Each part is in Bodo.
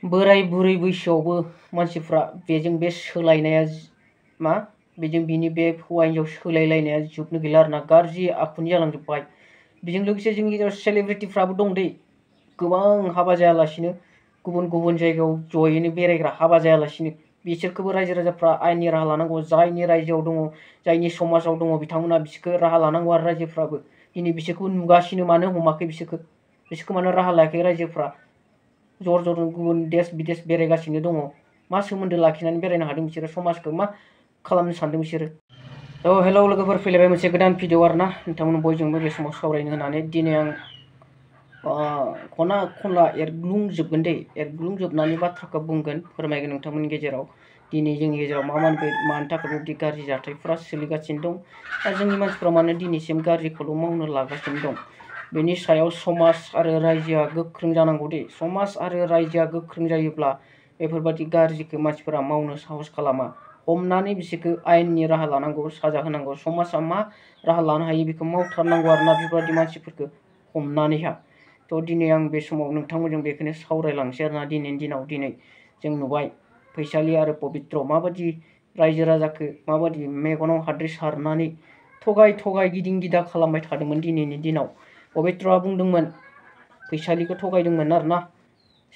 बोराय बुरै बैसोआवबो मानसिफ्रा बेजों बे सोलायनाया मा बेजों बिनि बे हौवा हिन्जाव सोलायलायनाया जोबनो गैला आरोना, गाज्रि आखुनि जालांजोब्बाय। बेजों लोगोसे जोंनि गेजेराव सेलिब्रिटिफ्राबो दं दै, गोबां हाबा जायालासिनो गुबुन गुबुन जायगायाव जयैनो बेरायग्रा, हाबा जायालासिनो। बिसोरखौबो रायजो राजाफ्रा आयेननि राहा लानांगौ, जायनि रायजोआव दङ, जायनि समाजाव दङ बिथांमोना बिसोरखौ राहा लानांगौ आरो रायजोफ्राबो दिनै बिसोरखौ नुगासिनो, मानो हमाखै बिसोरखौ मानो राहा लायाखै रायजोफ्रा? जर जर गुबुन देश बिदेश बेरायगासिनो दङ, मा सोमोन्दो लाखिनानै बेरायनो हादों बिसोरो? समाजखौ मा खालामनो सानदों बिसोरो? हेलौ लोगोफोर, फैलायबाय मोनसे गोदान भिडिअ आरोना, नोंथांमोन बयजोंबो बे समाव सावरायनो होनानै दिनै आं खना खनला एरग्लुंजोबगोन दै, एरग्लुंजोबनानै बाथ्राखौ बुंगोन, फोरमायगोन नोंथांमोननि गेजेराव दिनै जोंनि गेजेराव मानि थाखाय बेबायदि गाज्रि जाथायफ्रा सोलिगासिनो दं, दा जोंनि मानसिफ्रा मानो दिनैसिम गाज्रिखौल' मावनो लागासिनो दं। बेनि सायाव समाज आरो रायजोआ गोख्रों जानांगौ दे। समाज आरो रायजोआ गोख्रों जायोब्ला बेफोरबायदि गाज्रिखौ मानसिफोरा मावनो साहस खालामा। हमनानै बिसोरखौ आयेननि राहा लानांगौ, साजा होनांगौ। समाजा मा राहा लानो हायो बेखौ मावथारनांगौ आरोना, बेफोरबायदि मानसिफोरखौ हमनानैहा। थ' दिनै आं बे समाव नोंथांमोनजों बेखौनो सावरायलांसै आरोना। दिनैनि दिनाव दिनै जों नुबाय फैसालि आरो पबित्र माबायदि रायजो राजाखौ माबायदि मेगनाव हाद्रि सारनानै थगाय गिदिं गिदा खालामबाय थादोंमोन दिनैनि दिनाव। पबित्रआ बुंदोंमोन, फैसालिखौ थगायदोंमोन आरोना।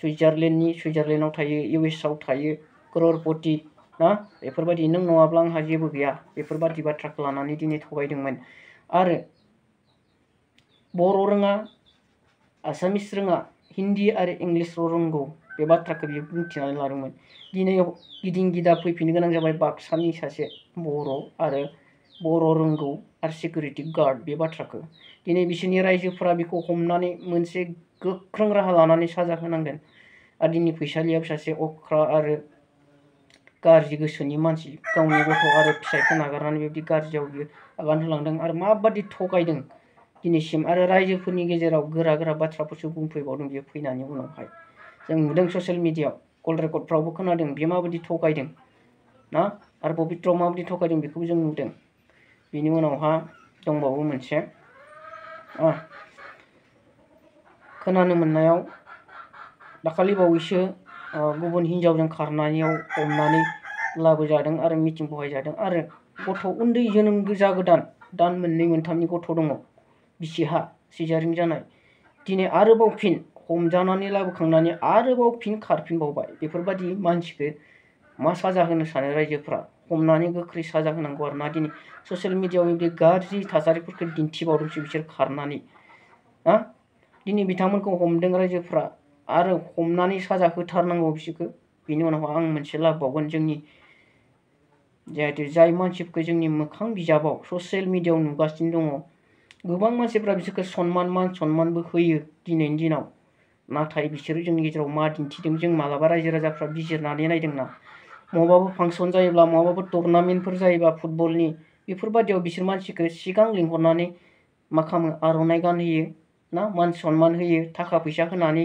सुइजारलेण्डआव थायो, US आव थायो, कररपति ना, बेफोरबायदि नों नङाब्ला आंहा जेबो गैया, बेफोरबायदि बाथ्राखौ लानानै दिनै थगायदोंमोन। आरो बर' रोङा, आसामिस रोङा, हिन्दी आरो इंलिसल' रोंगौ, बे बाथ्राखौ बियो बुंथिनानै लादोंमोन। दिनै गिदिं गिदा फैफिननो गोनां जाबाय बाक्सानि सासे बर' आरो बर' रोंगौ आरो सिकिउरिटि गार्ड, बे बाथ्राखौ दिनै बिसोरनि रायजोफोरा बेखौ हमनानै मोनसे गोख्रों राहा लानानै साजा होनांगोन। आरो दिनै फैसालियाबो सासे अख्रा आरो गाज्रि गोसोनि मानसि, गावनि गथ' आरो फिसायखौ नागारनानै बेबायदि गाज्रियाव बियो आगान होलांदों आरो माबादि थगायदों दिनैसिम। आरो रायजोफोरनि गेजेराव गोरा गोरा बाथ्राफोरसो बुंफैबावदों बियो फैनायनि उनावहाय। जों नुदों ससियेल मिडियाआव, कल रेकर्डफ्रावबो खोनादों बियो माबायदि थगायदों ना, आरो पबित्रआव माबायदि थगायदों बेखौबो जों नुदों। बिनि उनावहा दंबावो मोनसे, खोनानो मोननायाव दाखालि बावैसो गुबुन हिन्जावजों खारनायाव हमनानै लाबोजादों आरो मिटिं बहायजादों, आरो गथ' उन्दै जोनोम जागोदान दान मोननै मोनथामनि गथ' दङ बिसिहा, सिजारिं जानाय। दिनै आरोबाव फिन हमजानानै लाबोखांनानै आरोबाव फिन खारफिनबावबाय। बेफोरबायदि मानसिखौ मा साजा होनो सानो रायजोफ्रा? हमनानै गोख्रै साजा होनांगौ आरोना। दिनै ससियेल मिडियाआव बिदि गाज्रि थासारिफोरखौ दिन्थिबावदोंसो बिसोर खारनानै। दिनै बिथांमोनखौ हमदों रायजोफ्रा, आरो हमनानै साजा होथारनांगौ बिसोरखौ। बिनि उनाव आं मोनसे लाबोबावगोन, जोंनि जिहेथु जाय मानसिफोरखौ जोंनि मोखां बिजाबाव ससियेल मिडियाआव नुगासिनो दङ, गोबां मानसिफ्रा बिसोरखौ मान सनमानबो होयो दिनैनि दिनाव, नाथाय बिसोरो जोंनि गेजेराव मा दिन्थिदों जों मालाबा रायजो राजाफ्रा बिजिरनानै नायदोंना? महाबाबो फांसन जायोब्ला, महाबाबो टुर्नामेन्टफोर जायोबा फुटबलनि, बेफोरबायदियाव बिसोर मानसिखौ सिगां लिंहरनानै मा खालामो? आर'नाइ गानहोयो ना, मान सनमान होयो, थाखा फैसा होनानै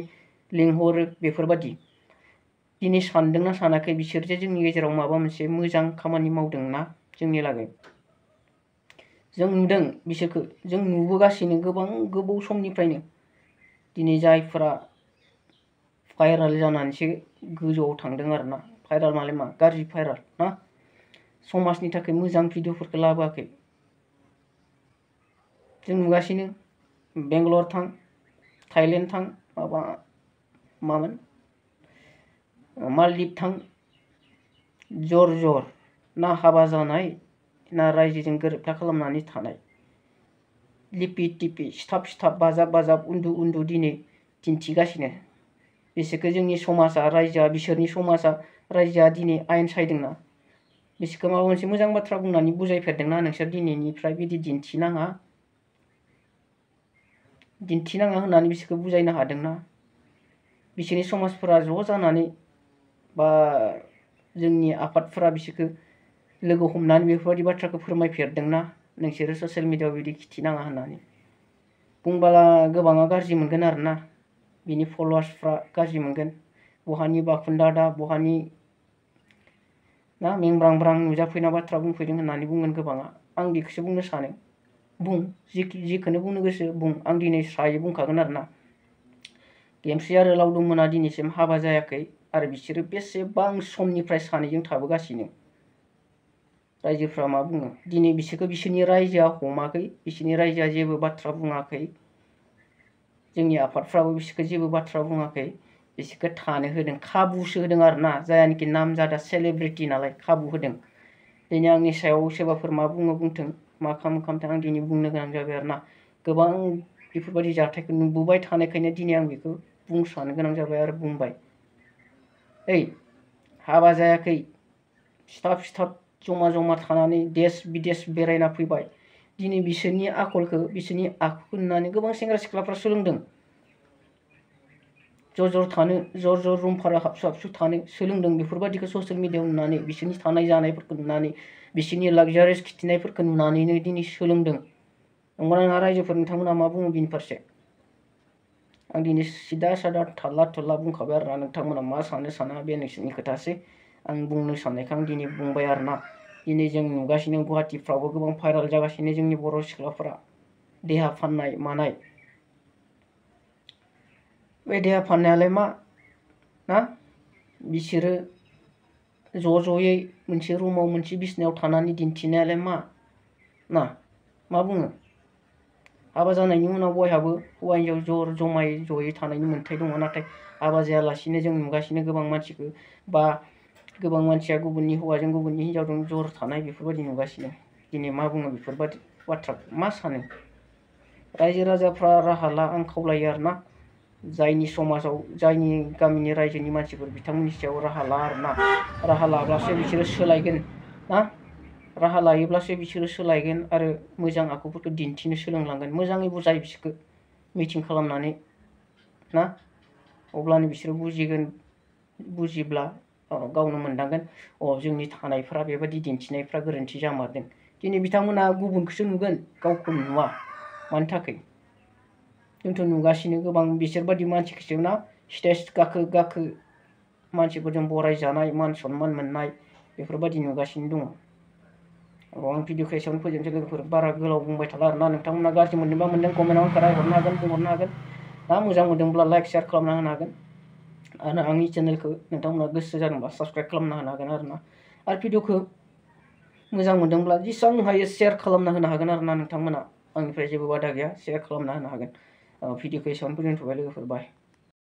लिंहरो। बेफोरबायदि दिनै सानदोंना सानाखै बिसोर जे जोंनि गेजेराव माबा मोनसे मोजां खामानि मावदोंना जोंनि लागै? जों नुदों बिसोरखौ, जों नुबोगासिनो गोबां गोबाव समनिफ्रायनो। दिनै जायफोरा भाइराल जानानैसो गोजौआव थांदों आरोना। भाइराल माने मा? गाज्रि भाइराल ना, समाजनि थाखाय मोजां भिडिअफोरखौ लाबोआखै। जों नुगासिनो बेंगलर थां, थाइलेण्ड थां, मामोन मालदिप थां, जर ना हाबा जानाय ना रायजोजों गोरोबथा खालामनानै थानाय, लिपि टिपि सिथाब बाजाब उन्दु दिनै दिन्थिगासिनो। बिसोरखौ जोंनि समाजा, रायजोआ, बिसोरनि समाजा, रायजोआ दिनै आयेन सायदोंना? बिसोरखौ माबा मोनसे मोजां बाथ्रा बुंनानै बुजायफेरदोंना नोंसोर दिनैनिफ्राय बिदि दिन्थिनाङा होननानै बिसोरखौ बुजायनो हादोंना? बिसोरनि समाजफोरा ज' जानानै बा जोंनि आफादफोरा बिसोरखौ लोगो हमनानै बेफोरबायदि बाथ्राखौ फोरमायफेरदोंना नोंसोरो ससियेल मिडियाआव बिदि खिथिनाङा होननानै? बुंबाला गोबाङा गाज्रि मोनगोन आरोना, बिनि फल'वार्सफ्रा गाज्रि मोनगोन। बहानि बाखुन्दा दा, बहानि ना मेंब्रां नुजाफैना बाथ्रा बुंफैदों होननानै बुंगोन गोबाङा। आं बेखौसो बुंनो सानो, बुं जिखौनो बुंनो गोसो बुं, आं दिनै स्रायै बुंखागोन आरोना। गेमस्रि आरो लावदुममोना दिनैसिम हाबा जायाखै आरो बिसोरो बेसेबां समनिफ्राय सानैजों थाबोगासिनो। रायजोफ्रा मा बुङो? दिनै बिसोरखौ बिसोरनि रायजोआ हमाखै, बिसोरनि रायजोआ जेबो बाथ्रा बुङाखै, जोंनि आफादफ्राबो बिसोरखौ जेबो बाथ्रा बुङाखै, बिसोरखौ थानो होदों, खाबुसो होदों आरोना, जायानोखि नामजादा सेलेब्रिटि नालाय खाबु होदों। दिनै आंनि सायाव सोरबाफोर मा बुङो बुंथों, मा खालामथों, आं दिनै बुंनो गोनां जाबाय आरोना। गोबां बेफोरबायदि जाथायखौ नुबोबाय थानायखायनो दिनै आं बेखौ बुंस्रानो गोनां जाबाय आरो बुंबाय। ओइ हाबा जायाखै, सिथाब सिथाब जमा जमा थानानै देश बिदेश बेरायना फैबाय। दिनै बिसोरनि आखलखौ, बिसोरनि आखुखौ नुनानै गोबां सेंग्रा सिख्लाफ्रा सोलोंदों। ज' थानो, ज' रुम भारा हाबसु हाबसु थानो सोलोंदों। बेफोरबायदिखौ ससियेल मिडियायाव नुनानै, बिसोरनि थानाय जानायफोरखौ नुनानै, बिसोरनि लाक्जारियास खिथिनायफोरखौ नुनानैनो दिनै सोलोंदों। नंगौना नङा रायजोफोर, नोंथांमोना मा बुङो बिनि फारसे? आं दिनै सिदा सादा थाल्ला थुल्ला बुंखाबाय आरोना, नोंथांमोना मा सानो साना बे नोंसोरनि खोथासै। आं बुंनो साननायखौ आं दिनै बुंबाय आरोना। दिनै जों नुगासिनो गुवाहाटिफ्रावबो गोबां भाइराल जागासिनो जोंनि बर' सिख्लाफोरा देहा फाननाय मानाय। बे देहा फाननायालाय मा ना, बिसोरो ज'यै मोनसे रुमाव मोनसे बिसिनायाव थानानै दिन्थिनायालाय मा ना, मा बुङो? हाबा जानायनि उनाव बयहाबो हौवा हिन्जाव जमायै जयै थानायनि मोन्थाय दङ, नाथाय हाबा जायालासिनो जों नुगासिनो गोबां मानसिखौ, बा गोबां मानसिया गुबुननि हौवाजों गुबुननि हिन्जावजों जर थानाय बेफोरबायदि नुगासिनो। दिनै मा बुङो बेफोरबायदि बाथ्राखौ, मा सानो? रायजो राजाफ्रा राहा ला, आं खावलायो आरोना। जायनि समाजाव, जायनि गामिनि रायजोनि मानसिफोर, बिथांमोननि सायाव राहा ला आरोना। राहा लाब्लासो बिसोरो सोलायगोन ना, राहा लायोब्लासो बिसोरो सोलायगोन आरो मोजां आखुफोरखौ दिन्थिनो सोलोंलांगोन। मोजाङै बुजाय बिसोरखौ मिटिं खालामनानै ना, अब्लानो बिसोरो बुजिगोन। बुजिब्ला गावनो मोनदांगोन, जोंनि थानायफ्रा बेबायदि दिन्थिनायफ्रा गोरोन्थि जामारदों। दिनै बिथांमोना गुबुनखौसो नुगोन, गावखौ नुवा। मानि थाखाय? जोंथ' नुगासिनो गोबां बिसोरबायदि मानसिखौसो ना, स्टेज गाखो गाखो मानसिफोरजों बरायजानाय, मान सनमान मोननाय, बेफोरबायदि नुगासिनो दङ। आं भिडिअखौ एसेयावनो फोजोबनोसै लोगोफोर, बारा गोलाव बुंबाय थाला आरोना। नोंथांमोना गाज्रि मोनदोंबा मोनदों, कमेन्टआव आंखौ रायहरनो हागोन, बुंहरनो हागोन। दा मोजां मोनदोंब्ला लाइक शेयार खालामना होनो हागोन। आरो आंनि चेनेलखौ नोंथांमोना गोसो जादोंबा साबस्क्राइब खालामना होनो हागोन आरोना। आरो भिडिअखौ मोजां मोनदोंब्ला जेसेबां हायो शेयार खालामना होनो हागोन आरोना। नोंथांमोना आंनिफ्राय जेबो बादा गैया, शेयार खालामना होनो हागोन। भिडिअखौ एसेयावनो फोजोबथ'बाय लोगोफोर, बाय।